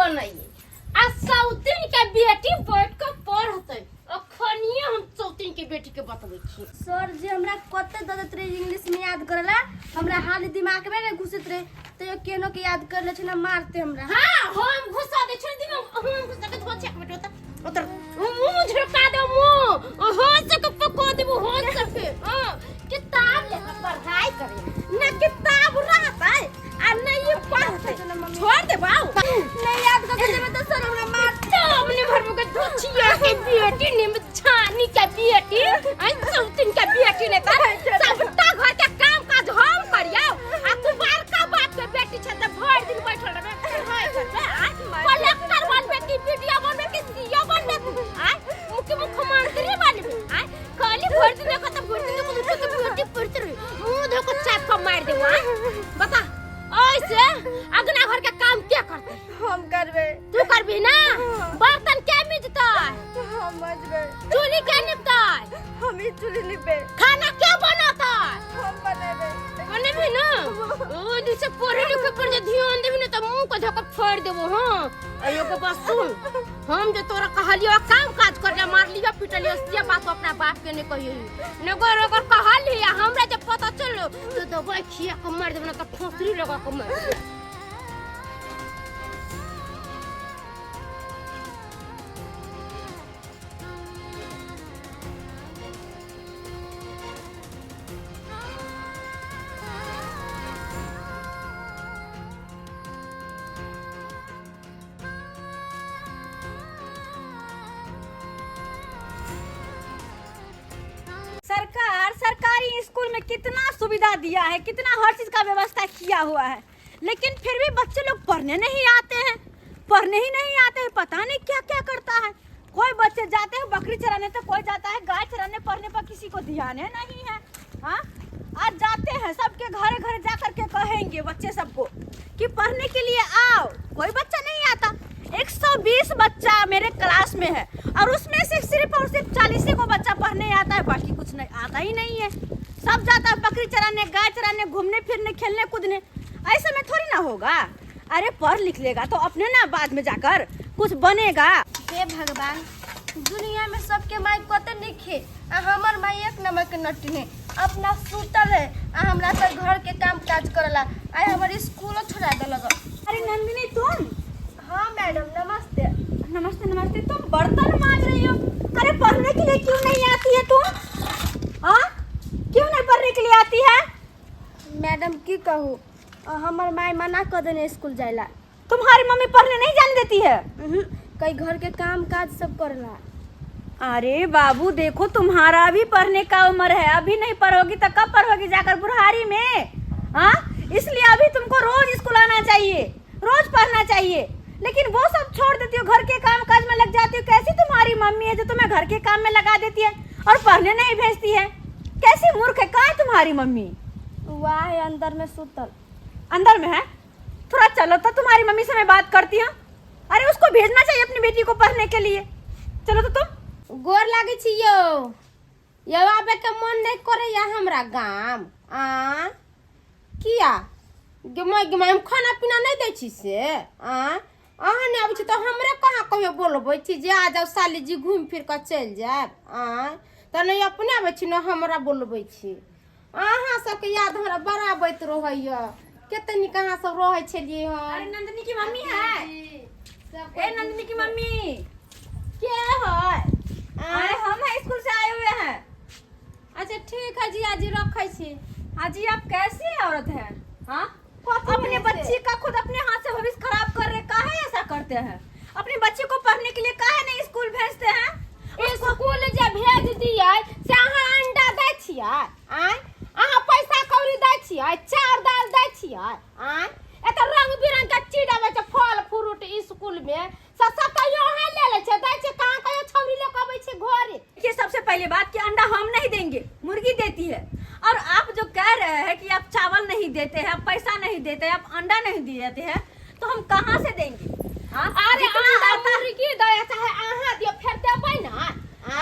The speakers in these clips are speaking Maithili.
बनैयै आ सौतीन के बेटी बैठ के पढ़तै। अखनिए हम सौतीन के बेटी के बतबै छी। सर जी हमरा कते दऽ दैत रहे इंग्लिश में याद करेला, हमरा हाली दिमाग में नहीं घुसैत रहे, तैयो केनो के याद कर ले छै ना मारते हमरा। हाँ हम घुसा दे छै दिमाग, हम घुसा के धो छक बेटो त उतर मुंह झुका दे मुंह हो सके पको देबो हो सके। हां किताब लेकर पढ़ाई करे ना किताब रहतै आ नहीं ये पढ़तै, छोड़ दे बाऊ। नहीं याद करके देबे तो सर हमरा मारते। अपने भरबो के धोचिया के बेटी ने छानी के बेटी आई सौतिन के बेटी ने त सबटा घर के काम काज हम करियो आ तू बड़का बाप के बेटी छ त भर दिन बैठल रहबे पढ़ाई करबे। आ कलेक्टर बनबे कि बीडीओ बनबे कि सीओ बनबे तू? आ मुख्यमंत्री बनबे? आ खाली भर दिन देखो त भर दिन देखो तो बेटी पढ़ते रही मुंह धो के चाप के मार देबो। आ बता ऐसे अगना घर के काम के करते? हम करबे। तू करबी ना? बर्तन के मिजतै? हम मजबे। चूल्ही के निपतै? हम ही चूल्ही निपे। खाना के बनतै? हम बनेबे। बनेबी ना? ओ दिसे पढ़े लिखे पर जे ध्यान देबी ना त मुंह के धोके फोड़ देबो। हां अयो के बस सुन, हम जे तोरा कहलियो काम काज कर ले मारलियो पिटलियो से बात अपना बाप के नहीं कहियो ने अगर अगर कहली आ हमरा जे पता चलो तो दवाई खिया के मार देबो ना त फांसी लगा के मार देबो। सरकार सरकारी स्कूल में कितना सुविधा दिया है, कितना हर चीज का व्यवस्था किया हुआ है, लेकिन फिर भी बच्चे लोग पढ़ने नहीं आते हैं, पढ़ने ही नहीं आते हैं, पता नहीं क्या क्या करता है। कोई बच्चे जाते हैं बकरी चराने तो कोई जाता है गाय चराने, पढ़ने पर किसी को ध्यान ही नहीं है। हाँ आज जाते हैं सबके घरे घरे जा करके कहेंगे बच्चे सबको कि पढ़ने के लिए आओ, कोई बच्चा नहीं आता। 120 बच्चा मेरे क्लास में है और उसमें से सिर्फ और सिर्फ 40 को बच्चा पढ़ने आता है, बाकी कुछ नहीं आता ही नहीं है। सब जाता है बकरी चराने, गाय चराने, घूमने फिरने, खेलने कूदने। ऐसे में थोड़ी ना होगा। अरे पढ़ लिख लेगा तो अपने ना बाद में जाकर कुछ बनेगा। हे भगवान, दुनिया में सबके माई कते निक है आ हमर माई एक नंबर के नटी है। अपना सुतल है आ हमरा सब घर के काम काज करला, आ हमर स्कूलो छोड़ा देलक। अरे नंदिनी तुम? हाँ मैडम नमस्ते। नमस्ते नमस्ते। तुम बर्तन मांज रही हो? अरे पढ़ने के लिए क्यों नहीं आती है तुम? हाँ क्यों नहीं पढ़ने के लिए आती है? मैडम की कहूँ, हमर माई मना कर देने स्कूल जाइला। तुम्हारी मम्मी पढ़ने नहीं जाने देती है? कई घर के काम काज सब करला। अरे बाबू देखो तुम्हारा भी पढ़ने का उम्र है, अभी नहीं पढ़ोगी तो कब पढ़ोगी जाकर बुढ़ारी में? हाँ इसलिए अभी तुमको रोज स्कूल आना चाहिए, रोज पढ़ना चाहिए, लेकिन वो सब छोड़ देती हो, घर के काम काज में लग जाती हो। कैसी तुम्हारी मम्मी है जो तुम्हें घर के काम में लगा देती है और पढ़ने नहीं भेजती है? कैसी मूर्ख है, कहाँ है तुम्हारी मम्मी? वाह है अंदर में सुतल। अंदर में है? थोड़ा चलो तो तुम्हारी मम्मी से मैं बात करती हूँ। अरे उसको भेजना चाहिए अपनी बेटी को पढ़ने के लिए। चलो तो तुम। गोर लागे छी यौ, यौ आबे के मन नहीं करैया हमरा गाम। आ किया गे माय हम खाना पीना नहीं दै छी से? आ अहाँ नहि आबै छी तऽ हमरे कहाँ कहियो बोलबै छी जे आ जाउ साली जी घूमि फिर कऽ चलि जायब। आ तऽ नहि अपने आबै छी ने हमरा बोलबै छी। अहाँ सबके याद हमरा बड़ा अबैत रहैया, कते नीक अहाँ सब रहै छलियै हन। अरे नंदिनी की मम्मी है? ए नंदिनी की मम्मी के है? अरे हम है, स्कूल से आए हुए हैं। अच्छा ठीक है जी, आज रखै छी। हाँ जी आप कैसी औरत हैं? हाँ कथी अपने है से? बच्ची का खुद अपने हाथ से भविष्य खराब कर रहे, काहे ऐसा करते हैं? अपने बच्चे को पढ़ने के लिए काहे नहीं स्कूल भेजते हैं? स्कूल जे भेज दियै से अहाँ अंडा दै छियै? आँय अहाँ पैसा कौड़ी दै छियै? चाउर दालि दै छियै? आँय एतऽ रंग बिरंग के चीज आबै छै, फल फ्रूट स्कूल में से सब कहियो अहाँ ले लै छियै, दै छियै कहाँ? कहियो छौरी लऽ कऽ अबै छै घरे। देखिए सबसे पहले बात कि अंडा हम नहीं देंगे, मुर्गी देती है। और आप जो कह रहे हैं कि आप चावल नहीं देते हैं, आप पैसा नहीं देते हैं, आप अंडा नहीं देते हैं, तो हम कहाँ से देंगे? हाँ? अरे जितना अंडा आता मुर्गी दै चाहे अहाँ दियौ, फेर देबै ना?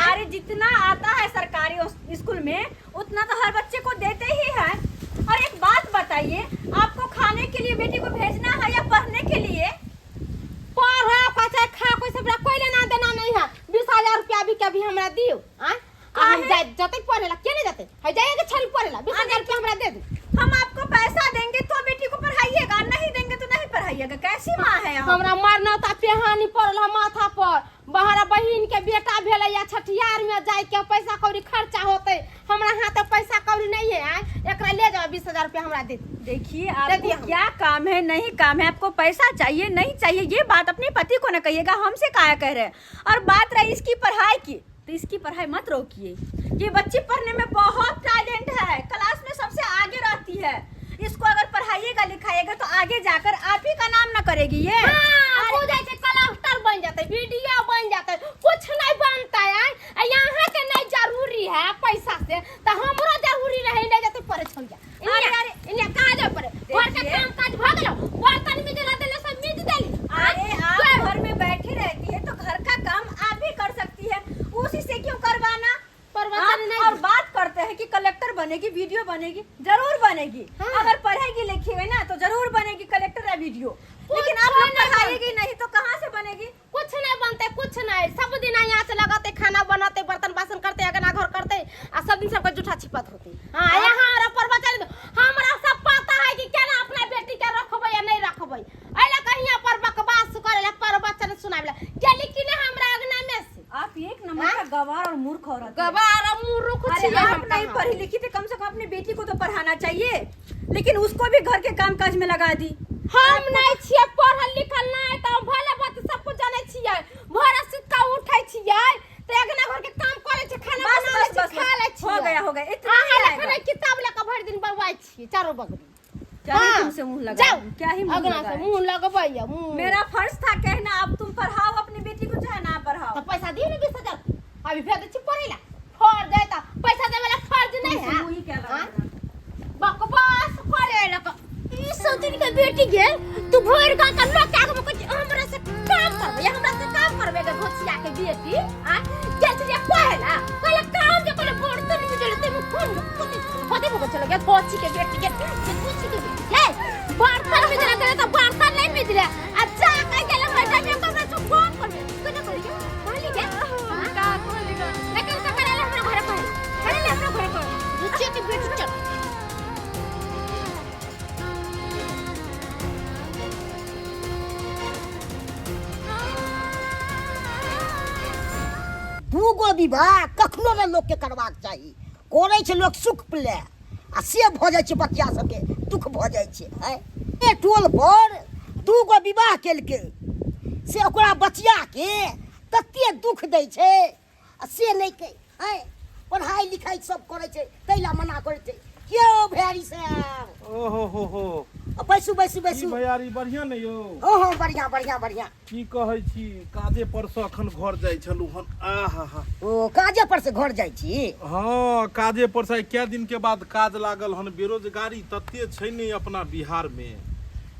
अरे जितना आता है सरकारी स्कूल में उतना तो हर बच्चे को देते ही है। और एक बात बताइए, आपको खाने के लिए बेटी को भेजना है या पढ़ने के लिए? पढ़ पढ़ाइएगा? कैसी माँ है आप? हमरा मरना त पेहानी पड़ल है माथा पर। बहरा बहिन के बेटा भेलै या छठियार में जाय के पैसा कौड़ी खर्चा होते, हमरा हाथ में पैसा कौड़ी नहीं है। आय एकरा ले जाओ, 20,000 रुपया हमरा दे। देखिए दे आपको दिया हम। क्या काम है नहीं काम है, आपको पैसा चाहिए नहीं चाहिए, ये बात अपने पति को न कहिएगा, हमसे काहे कह रहे हैं। और बात रही इसकी पढ़ाई की, तो इसकी पढ़ाई मत रोकिए। ये बच्ची पढ़ने में बहुत टैलेंट है, क्लास में सबसे आगे रहती है। इसको अगर पढ़ाइएगा लिखाइएगा तो आगे जाकर आप ही का नाम न करेगी ये। हाँ, हो जाए छै, कलेक्टर बन जाते, बीडीओ बन जाते, कुछ नहीं बनता है। आ यहाँ के नहीं जरूरी है पैसा से, तो हमरो जरूरी रहे नहीं जाते परे छोड़िया। अरे, अरे इन्हें कहाँ जाए परे? घर के देखिए। काम काज भ गेलो, बर्तन मिजला देले सब मिज देली। अरे आप घर में बैठी रहती है तो घर का काम आप भी कर सकती है, उसी से क्यों करवाना? प्रवचन हाँ, नहीं। और बात करते हैं कि कलेक्टर बनेगी, वीडियो बनेगी, जरूर बनेगी। हाँ। अगर पढ़ेगी लिखेगी ना तो जरूर बनेगी कलेक्टर या वीडियो, लेकिन आप कुछ लोग नहीं पढ़ाएगी नहीं तो कहाँ से बनेगी? कुछ नहीं बनते, कुछ नहीं। सब दिन यहाँ से लगाते, खाना बनाते, बर्तन बासन करते, अगना घर करते, आ सब दिन सबका जूठा छिपत होते। हाँ, यहाँ हमारा प्रवचन हमरा सब पता है कि केना अपना बेटी के रखबै या नहीं रखबै। एला कहीं पर बकवास करे ला, प्रवचन सुनावे ला गेली कि नहीं हमरा अगना में से। आप एक नंबर का गवार और मूर्ख औरत हैं। गवार और मूर्ख अरे छियै आप हम नहीं कहाँ। पढ़ी लिखी थे, कम से कम अपनी बेटी को तो पढ़ाना चाहिए, लेकिन उसको भी घर के काम काज में लगा दी। हम नहीं छियै पढ़ल लिखल, नहीं तऽ भले बात सब कुछ जानै छियै। भोरे सुति कऽ उठै छियै तऽ अगना घर के काम करै छियै, खाना बस बना बस लै छियै, बस खा लै बस, छियै। हो गया हो गया, इतना अहाँ ही लखन आएगा। किताब लऽ कऽ भरि दिन बौआइ छियै चारो बगली। क्या ही हाँ, तुमसे मुंह लगा, जाओ क्या ही मुंह अगना से लगाए। मुंह लगबैया मुंह। मेरा फर्ज था कहना, अब तुम पढ़ाओ अपनी बेटी को चाहे ना पढ़ाओ। तऽ पैसा दियौ ने 20,000, अभी भेज दै छी पढ़ै ला। फर्ज है तऽ पैसा देबै ला फर्ज नहीं तुमसे है। मुंह ही क्या हाँ? लगाना? बकवास करे लग ई सौतिन के बेटी गे, तू भरि गांव के लोग के आगू में कहै छी, हमरा से काम करबै, हमरा से काम करबै गे घोसिया के बेटी। आ गेल छलियै कहै ला, कहले काम जे कहले बर्तन मिजले ते में कोन कथी कथी भऽ चल गे घोसी के बेटी के, जे घोसी के बेटी गे बर्तन मिजले देले तऽ बर्तन नहीं मिजले। आ जा कह गेले मैडम के हमरा से काम करबै केना करियै कहली गे। हाँ? का कहली गे? लेकिन तऽ करे हमरा घरे कहली, करे हमरा घरे कहली घोसिया के बेटी चल। दूगो विवाह कखनो ने लोकके करबाक चाही। करै छै लोक सुख ले आ से भऽ जाइ छै बच्चा सबके दुख भऽ जाइ छै। आँय, ए टोल पर दूगो विवाह केलकै से ओकरा बचियाके तते दुख दै छै आ से नहि के आँय पढ़ाइ लिखाइ सब करै छै ताहि लए मना करै छै। क्यों भैयारी साहब? ओहो हो हो, बैसू बैसू की बैसू। भैयारी बढ़िया ने यौ? हँ हँ, बढ़िया बढ़िया बढ़िया। की कहै छी, काजे पर से अखन घर जाइ छलहुँ हन। आहा हा। ओ काजे पर से घर जाइ छी? हँ, काजे पर से। आइ कए दिन के बाद काज लागल हन। बेरोजगारी तते छै ने अपना बिहार में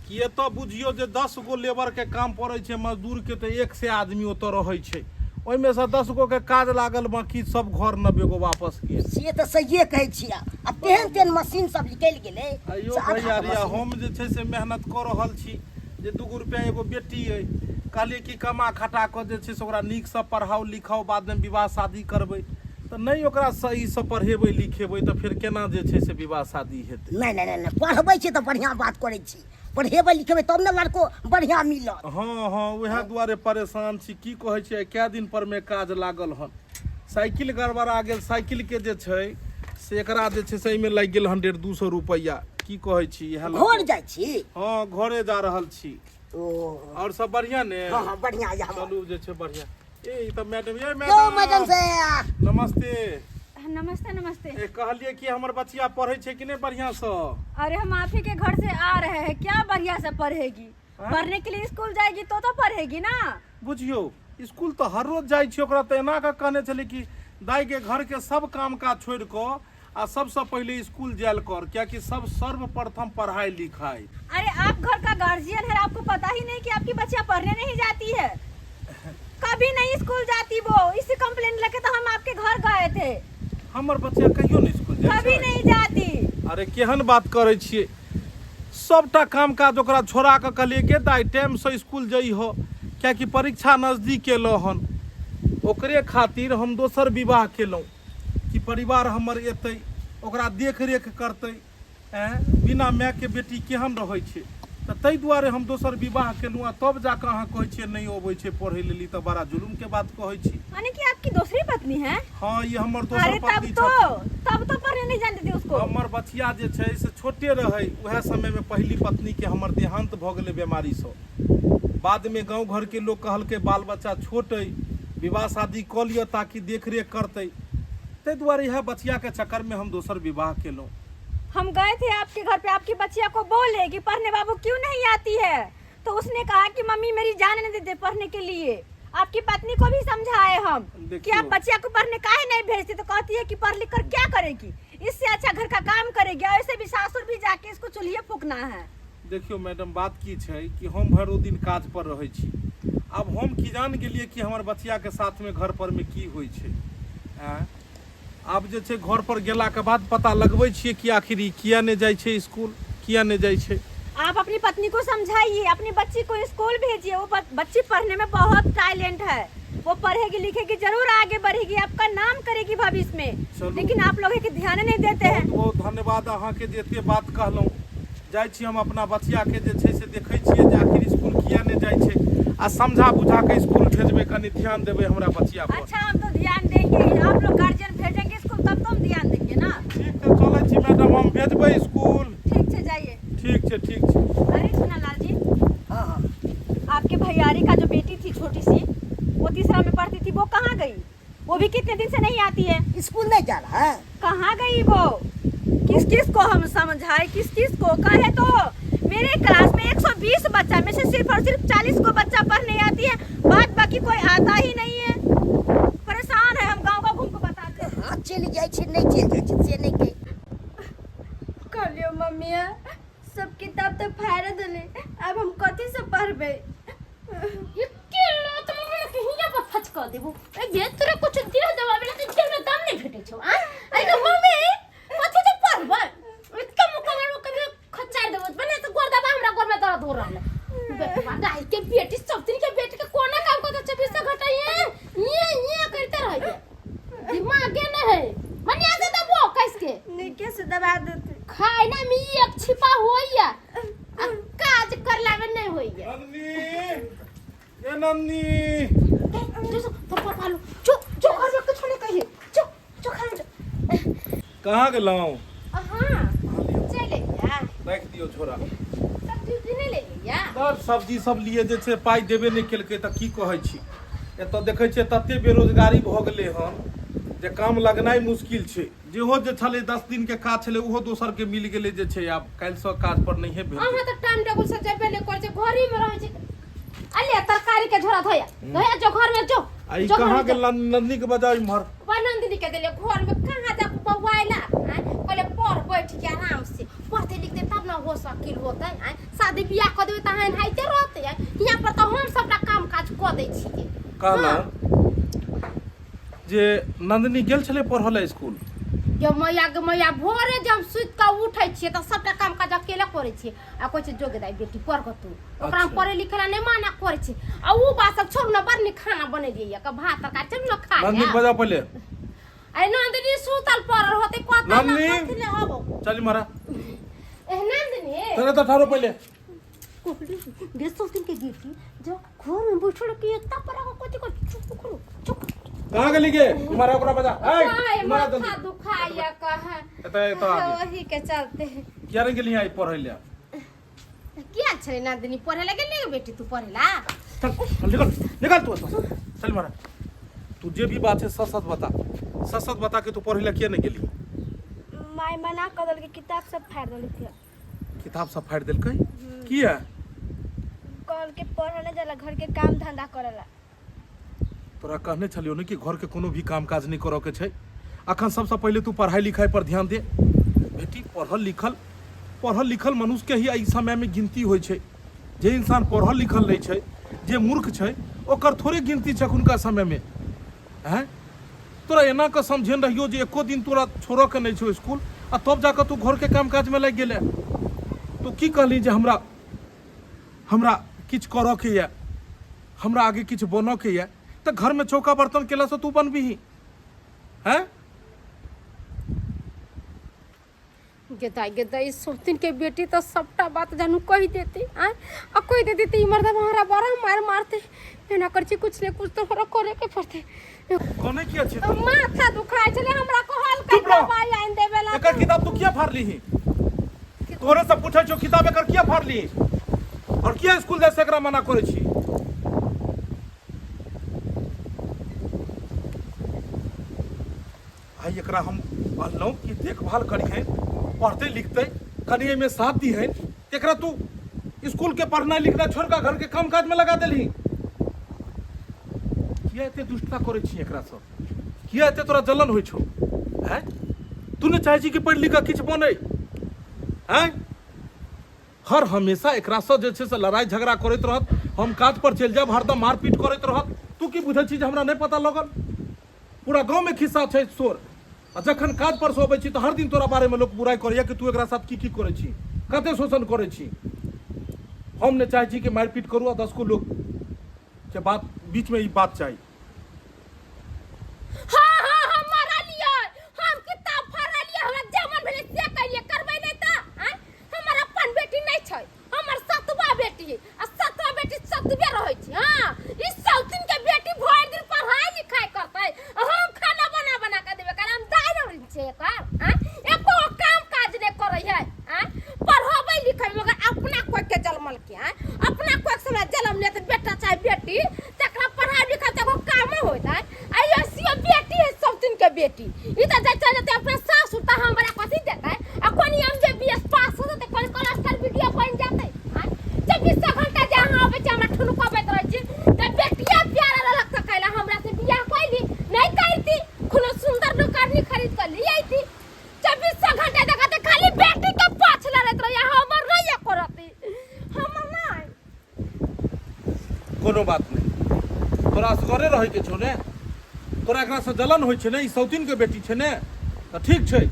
कि एतऽ बुझियौ जे 10 गो लेबर के काम पड़ै छै मजदूर के, तऽ 100 आदमी ओतऽ रहै छै, ओहिमे से 10 गो के काज लागल, बाकी सब घर 90 गो वापस गेल। से तऽ सहिए कहै छी। आ तेहन तेहन मशीन सब निकलि गेलै आइयो से आधा भैयारी, मशीन। हम जे छै से मेहनत कऽ रहल छी जे 2 रुपया एगो बेटी अइ, कहलियै कि कमा खटा कऽ जे छै से ओकरा नीकसँ पढ़ाउ लिखाउ, बादमे विवाह शादी करबै। तऽ नहि ओकरा सहीसँ पढ़ेबै लिखेबै तऽ फेर केना जे छै से विवाह शादी हेतै? नहि नहि नहि नहि, पढ़बै छी तऽ बढ़िआँ बात करै छी, पढ़ेबै लिखेबै तब ने लड़को बढ़िआँ मिलत। हँ हँ, उएह दुआरे परेशान छी। की कहै छी, आइ कए दिन पर मे काज लागल हन। साइकिल गड़बड़ा गेल, साइकिलके जे छै से एकरा जे छै से एहिमे लागि गेल हन 150-200 रुपैआ। की कहै छी, इएह लऽ घर कऽ। जाइ छी? हँ, घरे जा रहल छी। ओ आओर सब बढ़िआँ ने? हँ हँ, बढ़िआँ यऽ हमर। चलू जे छै बढ़िआँ। ए ई तऽ मैडम, ये यौ मैडम मैडम साहब नमस्ते। नमस्ते नमस्ते। ए कहलिए कि हमर बचिया पढ़ै छै कि नहि बढ़िया से? अरे हम आप ही के घर से आ रहे हैं, क्या बढ़िया से पढ़ेगी? हाँ? पढ़ने के लिए स्कूल जाएगी तो पढ़ेगी ना। बुझियौ स्कूल तऽ हर रोज जाइ छी। ओकरा तऽ एना कऽ कहने छलै कि दाइ के घर के सब काम काज छोड़ि कऽ आ सबसँ पहिले स्कूल जायल कर, कियाकि सब सर्वप्रथम पढ़ाई लिखाई। अरे आप घर का गार्जियन है, आपको पता ही नहीं कि आपकी बच्चियां पढ़ने नहीं जाती है? कभी नहीं स्कूल जाती वो, इसी कंप्लेंट लेके तो हम आपके घर गए थे। हमर बच्चा कहियो नहि स्कूल जाइ कभी छै? नहीं जाती। अरे केहन बात करै छियै, सबटा काम काज ओकरा छोड़ा कऽ कहलियै गे दाइ टाइमसँ स्कूल जइहो, कियाकि परीक्षा नजदीक एलो हन। ओकरे खातिर हम दोसर विवाह केलहुँ कि परिवार हमर एतै, ओकरा देख रेख करतै। एँ, बिना मायके बेटी केहन रहै छै? तऽ ताहि दुआरे हम दोसर विवाह केलहुँ आ तब जाकऽ अहाँ कहै छियै नहि अबै छै पढ़ै लेल, ई तऽ बड़ा जुलुमके बात कहै छी। यानी कि आपकी दूसरी पत्नी है? हँ, ई हमर दोसर अरे तब पत्नी तो छथिन। तब तो पढ़ने नहीं जाने देती उसको। हमर बचिया जे छै से छोटे रहै, उएह समयमे पहिली पत्नीके हमर देहान्त भऽ गेलै बेमारीसँ। बादमे गाँव घरके लोक कहलकै बाल बच्चा छोट अइ, विवाह शादी कऽ लिअ ताकि देखरेख करतै। ताहि दुआरे इएह बचियाके चक्करमे हम दोसर विवाह केलहुँ। हम गए थे आपके घर पे, आपकी बच्चिया को बोले कि पढ़ने बाबू क्यों नहीं आती है, तो उसने कहा कि मम्मी मेरी जान नहीं देते पढ़ने के लिए। आपकी पत्नी को भी समझाए हम कि आप बच्चिया को पढ़ने काहे नहीं भेजते, तो कहती है कि पढ़ लिख कर क्या करेगी, इससे अच्छा घर का काम करेगी, और ऐसे भी सासुर भी जाके इसको चूल्हे फूकना है। देखियौ मैडम, बात की छै कि हम भरि दिन काज पर रहै छी। आब हम की जान गेलियै कि हमर बचियाके साथमे घर पर मे की होइ छै। आँय, आब जे छै घर पर गेलाके बाद पता लगबै छियै कि आखिर ई किया नहि जाइ छै इसकुल, किया नहि जाइ छै। आप अपनी पत्नी को समझाइए, अपनी बच्ची को स्कूल भेजिए। वो बच्ची पढ़ने में बहुत टैलेंट है, वो पढ़ेगी लिखेगी, जरूर आगे बढ़ेगी, आपका नाम करेगी भविष्य में। चलू। लेकिन आप लोग के ध्यान नहीं देते हैं। बहुत बहुत धन्यवाद अहाँके जे एते बात कहलहुँ। जाइ छी हम अपना बचियाके जे छै से देखै छियै जे आखिर इसकुल किया नहि जाइ छै, आ समझा बुझा के इसकुल भेजबै, कनि ध्यान देबै हमरा बचिया पर। अच्छा, हम तो ध्यान देंगे ही, आप लोग गार्जियन भेजेंगे स्कूल तब तो हम ध्यान देंगे ना। ठीक, तऽ चलै छी मैडम, हम भेजबै इसकुल। ठीक है, जाइए। ठीक छै, ठीक छै। अरे सुना लाल जी, हाँ हाँ, आपके भैयारी का जो बेटी थी छोटी सी, वो तीसरा में पढ़ती थी, वो कहाँ गई? वो भी कितने दिन से नहीं आती है। स्कूल नहीं जा रहा है। कहाँ गई वो? किस किस को हम समझाए, किस किस को कहे, तो मेरे क्लास में 120 बच्चा में से सिर्फ और सिर्फ 40 को बच्चा पढ़ने आती है, बाद बाकी कोई आता ही नहीं है। परेशान है हम, गांव गांव घूम के बताते हैं। हाँ, चलि जाइ छै, नहि चलि जाइ छै से नहि कहि। कहलियो मम्मिया, सब किताब तो फाड़े देले, अब हम कथी से पढ़बे? एके लात मारबे कि हियां पर फचका देबो। ए जे तोरा कुछ दे देबा बेला तऽ देह में दम नहीं भेटै छौ। आ अरे गे मम्मी, कथी से पढ़बै? एके मुक्का मारबो कभी खचार देबो बने तऽ गोर दबा, हमरा गोर में दर्द हो रहल है। बेटवा दाई के बेटी, सब दिन के बेटी के कोना काम करते छै बिस घटाइए ये ये करते रहैए, दिमागे नहीं है। मनिया से दबो कस के। नीके से दबा देते। खाय ना में एक छिपा होइया आ काज करला में नहीं होइया। नन्नी, ए नन्नी। जो तो पापा लो, जो जो घर में कुछ नहीं कहिए, जो जो घर में जो। कहाँ गेलहुँ? हाँ, चले या। राखि दियौ छोरा। सब्जी उब्जी नहीं ले लिया? सर, सब्जी सब लिए जे छै पाइ देबे नहि केलकै, तऽ की कहै छी। एतऽ देखै छियै तते बेरोजगारी भऽ गेलै हन जे काम लगनाइ मुश्किल छै। जेहो जे छलै 10 दिनके काज छलै, ओहो दोसरके मिल गेलै जे छै, आब काल्हिसँ काज पर नहिए भेल। अहाँ तऽ टाइम टेबुल से जेबे नहि करै छै, घरे में रहै छै। अले तरकारी के झोरा धोया धोया, जो घर में जो। आ ई जो घर कहाँ में जो। गेल? नंदनी के बजाउ इम्हर। वा नंदिनी के देलियै घर में, कहाँ जा बौआइला? आँय, कहले पढ़ बैठ के आराम से, पढ़ते लिखते तब ना हो सकिल होतै। आँय, शादी बियाह कऽ देबै तऽ अहाँ एनाहिते रहतै? आँय, हियाँ पर तऽ हम सबटा काम काज कऽ दै छियै। कहलहुँ जे नंदिनी गेल छलै पढ़ऽ लए स्कूल? गे मैया, गे मैया, भोरे जब सुति कऽ उठै छियै तऽ सबटा काम काज अकेले करै छियै, आ कहै छै जो गे दाइ बेटी पढ़ कऽ तू। ओकरा हम अच्छा। पढ़े लिखे ला नहीं माना करे छी। आ ऊ बात सब छोड़ न, बड़ नीक खाना बनेलियै या भात तरकारी, चलू न खा नंदिनी लेब। बजा पहिले। अरे नंदिनी सुतल पड़ल होते कत ना। नंदिनी। कथी ले आबो? चल इम्हर आ। ए नंदिनी, चल तऽ ठहरो पहिले। कोहली गे सोतिन के गिफ्ट जो घर में बैठल के एकता पर आगो कथी को, चुप करो, चुप। कहाँ गेली गे? इम्हर आ, ओकरा बजा। ए काय इम्हर आ माथा जल्दी। दुखाया कहा। एतऽ एतऽ आ गे। वही के चलते। किया नहि गेली आई पढ़ै लए? किया छलै नंदिनी पढ़े ला गेली गे बेटी तू पढ़े ला? चल चल, निकल निकल तू एतऽ से। चल मारा, तू जे भी बात है सच सच बता, सच सच बता के तू पढ़ै लए किया नहि गेली? माय मना कऽ देलकै, किताब सब फाड़ि देलकै। किताब सब फाड़ि देलकै? किया? कहलकै पढ़ऽ नहि जाला, घरके काम धंधा करऽ ला। तोरा कहने छलियौ ने कि घरके कोनो भी काम काज नहि करऽ के छै अखन, सबसँ पहिले तू पढ़ाई लिखाई पर ध्यान दे बेटी। पढ़ल लिखल मनुष्य के ही एहि समय में गिनती होइ छै। जे इंसान पढ़ल लिखल नहि छै, जे मूर्ख छै, ओकर थोड़े गिनती छै अखुनका समय में। हैं, तोरा एना कऽ समझेने रहियो जे एको दिन तोरा छोड़ऽ के नहि छौ स्कूल, आ तब जाकऽ तू घरके काम काजमे लागि गेलै। तू की कहली जे हमरा हमरा किछु करऽ के यऽ, हमरा आगे किछु बनऽ के यऽ, तऽ घरमे चौका बर्तन केलासँ तू बनबिही? हैं? गेदाइ गेदाइ, ई सौतिन के बेटी तऽ सबटा बात जानू कहि देती। आँय, आ कहि देती तऽ ई मर्दबा हमरा बड़ा मारि मारतै। एना करै छी, कुछ ने कुछ तऽ हमरा करे के पड़तै। कोने किया छै तू? माथा दुखाइ छलै हमरा, कहल के चुप रह। दवाई आनि देबे ला। एकर किताब तू किया फाड़लीही? तोरे से पूछै छौ, किताब एकर किया फाड़लीही और किया स्कूल जाय से एकरा मना करै छी? आइ एकरा हम अनलहुँ कि देखभाल करिहें, पढ़तै लिखतै, कनि एहिमे साथ दिहें। एकरा तू स्कूल के पढ़नाइ लिखनाइ छोड़ि कऽ घरके काम काजमे लगा देलही। किया एते दुष्टता करै छी एकरासँ? किया एते तोरा जलन होइ छौ? हैं, तू नहि चाहै छी कि पढ़ि लिख कऽ किछु बनै? हैं, हर हमेशा एकरासँ जे छै से लड़ाइ झगड़ा करैत रहत। हम काज पर चलि जायब, हरदम मारपीट करैत रहत। तू की बुझै छी जे हमरा नहि पता लगल? पूरा गाँवमे खिस्सा छै शोर। आ जखन काज पर से अबै छी तऽ हर दिन तोरा बारेमे लोक बुराइ करैया कि तू एकरा साथ की की करै छी, कते शोषण करै छी। हम नहि चाहै छी कि मारिपीट करू आ 10 गो लोक के बात बीचमे ई बात चाही। हाँ हाँ, हम मरलियै, हम किताब फाड़लियै, हमरा जे मन भेलै से करियै। करबै नहि तऽ आँय? हमर अपन बेटी नहि छै, हमर सतवा बेटी है, आ सतवा बेटी सतवे रहै छै। हाँ, ई सौतिन के बेटी भरि दिन पढ़ाई लिखाई करतै आ हम खाना बना बना के देबै? कारण हम दाइ रहै छै एकर। आँय, एको काम काज नहि करै है। आँय, पढ़बै लिखै मगर अपना कोइ के जलमल के। आँय, अपना कोइ से हमरा जन्म लेत बेटा चाहे बेटी, तकरा पढ़ाई लिखाई तऽ एगो कामो होइत है। आ ऐसियो बेटी है सौतिन के बेटी, ई तऽ जाय चल जेतै अपना सासुर तऽ हमरा कथी देतै? आ कोनी हम जे बी एस पास हो जेतै, कोनी क्लस्टर वीडियो बनि जेतै? आँय, 24 घंटा जे अहाँ अबै छी हमरा ठुनकबैत रहै छी, तऽ बेटिया प्यारा रहलक तऽ कैला हमरा से बियाह कैली? नहि करती, कोनो सुंदर नौकरनी खरीद कऽ ले अइती। 24 घंटा देखा तऽ खाली बेटी के पाछ लड़ैत रहैया, हमर नहि एको रत्ती, हमर नहि। कोनो बात नहि, तोरा असगरे रहैके छौ ने, तोरा एकरासँ जलन होइ छै ने, ई सौतीनके बेटी छै ने, तऽ ठीक छै,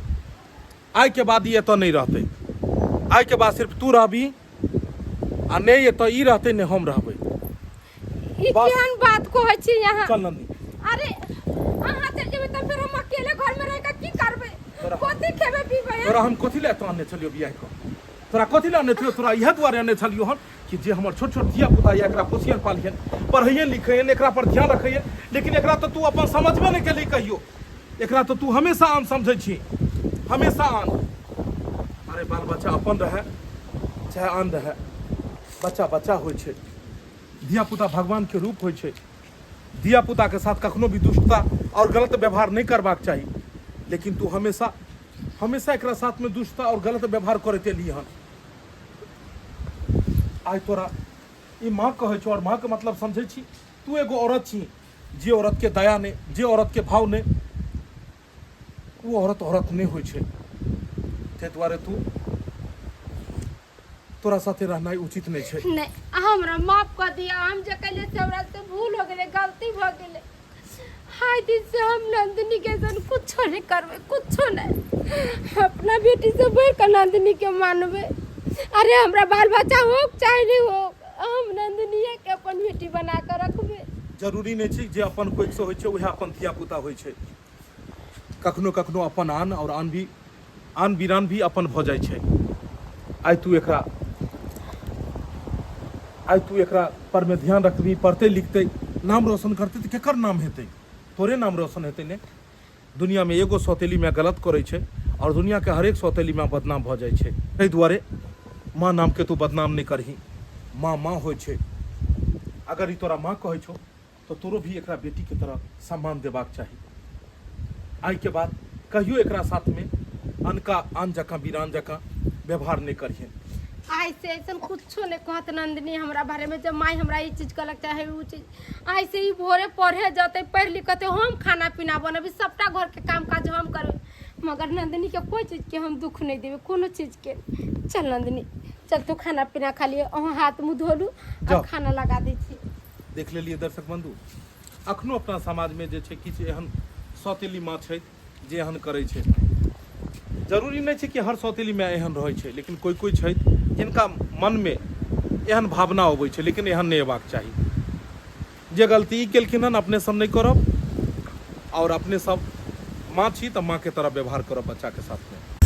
आइके बाद ई एतऽ नहि रहतै। आइके बाद सिर्फ तू रहबी आ नहि एतऽ ई रहतै, नहि हम रहबै। ई बस। केहन बात कहै छी अहाँ? चल नंदी। अरे, अहाँ चलि जेबै तऽ फेर हम अकेले घर में रह कऽ की करबै? तोरा- कथी खेबै पीबै? तोरा हम कथी लए एतऽ आनने छलियौ बियाह कऽ? तोरा कथी लए आनने छलियौ? तोरा इएह दुआरे आनने छलियौ हन कि जे हमर छोट छोट धिया पुता यऽ, एकरा पोसियन पालियन, पढ़ैयन लिखैयन, एकरा पर ध्यान रखैयन। लेकिन एकरा तऽ तू अपन समझबे नहि केलही कहियो। एकरा तऽ तू हमेशा आन समझै छी, हमेशा आन। अरे, बाल बच्चा अपन रहै चाहे आन रहै, बच्चा बच्चा होइ छै। धिया पुता भगवान के रूप होइ छै। धिया पुता के साथ कखनो भी दुष्टता और गलत व्यवहार नहीं करबाक चाही, लेकिन तू हमेशा हमेशा एकरा साथ में दुष्टता और गलत व्यवहार करैत एली हन। आइ तोरा ई माँ कहै छौ और माँ के मतलब समझै छी? तू एगो औरत छी। जे औरत के दया नहि, जे औरत के भाव नहि, ओ औरत औरत नहि होइ छै। ताहि दुआरे तू तोरा साथे रहनाइ उचित नहि छै। नहि, अहाँ हमरा माफ कऽ दिअ। हम जे कहलियै से हमरा से भूल हो गेलै, गलती भऽ गेलै। आइ दिन से हम नंदिनी के संग कुछो नहि करबै, कुछो नहि। अपना बेटी से बढ़ि कऽ नंदिनी के मानबै। अरे, हमरा बाल बच्चा हो चाहे नहि हो, हम नंदिनीये के अपन बेटी बना कऽ रखबै। जरूरी नहि छै जे अपन कोइसँ होइ छै उएह अपन धियापुता होइ छै। कखनो कखनो अपन आन आओर आन भी, आन बिरान भी अपन भऽ जाइ छै। आइ तू एकरा पर में ध्यान रखबी, पढ़तै लिखतै, नाम रोशन करतै, तऽ केकर नाम हेतै? तोरे नाम रोशन हेतै ने। दुनियामे एगो सौतेली माय गलत करै छै आओर दुनियाके हरेक सौतेली माय बदनाम भऽ जाइ छै। ताहि दुआरे माँ नामके तू बदनाम नहि करही। माँ माँ होइ छै। अगर ई तोरा माँ कहै छौ तऽ तोरो भी एकरा बेटीके तरह सम्मान देबाक चाही। आइके बाद कहियो एकरा साथमे अनका आन जकाँ, बिरान जकाँ व्यवहार नहि करिहेन। आइ से ऐसन कुछो नहीं कहत नंदिनी हमरा बारे में, जब माई हमरा ई चीज कहलक चाहे ऊ चीज। आइ से ई भोरे पढ़े जते, पढ़ि लिख के हम खाना पीना बनेबै, सबटा घर के काम काज हम करबै, मगर नंदिनी के कोई चीज के हम दुख नहीं देबै, कोनो चीज के। चल नंदिनी, चल, तू खाना पीना खा लिए, अहाँ हाथ मुँह धोलू आ जाओ। खाना लगा दै छी। देख लेलियै दर्शक बंधु, अखनो अपना समाजमे जे छै किछु एहन सौतेली माँ छै जे एहन करै छै। जरूरी नहि छै कि हर सौतेली माय एहन रहै छै, लेकिन कोइ कोइ छथि जिनका मनमे एहन भावना अबै छै, लेकिन एहन नहि अयबाक चाही। जे गलती ई केलखिन हन, अपने सब नहि करब आओर अपने सब माँ छी तऽ माँके तरह व्यवहार करब बच्चाके साथमे।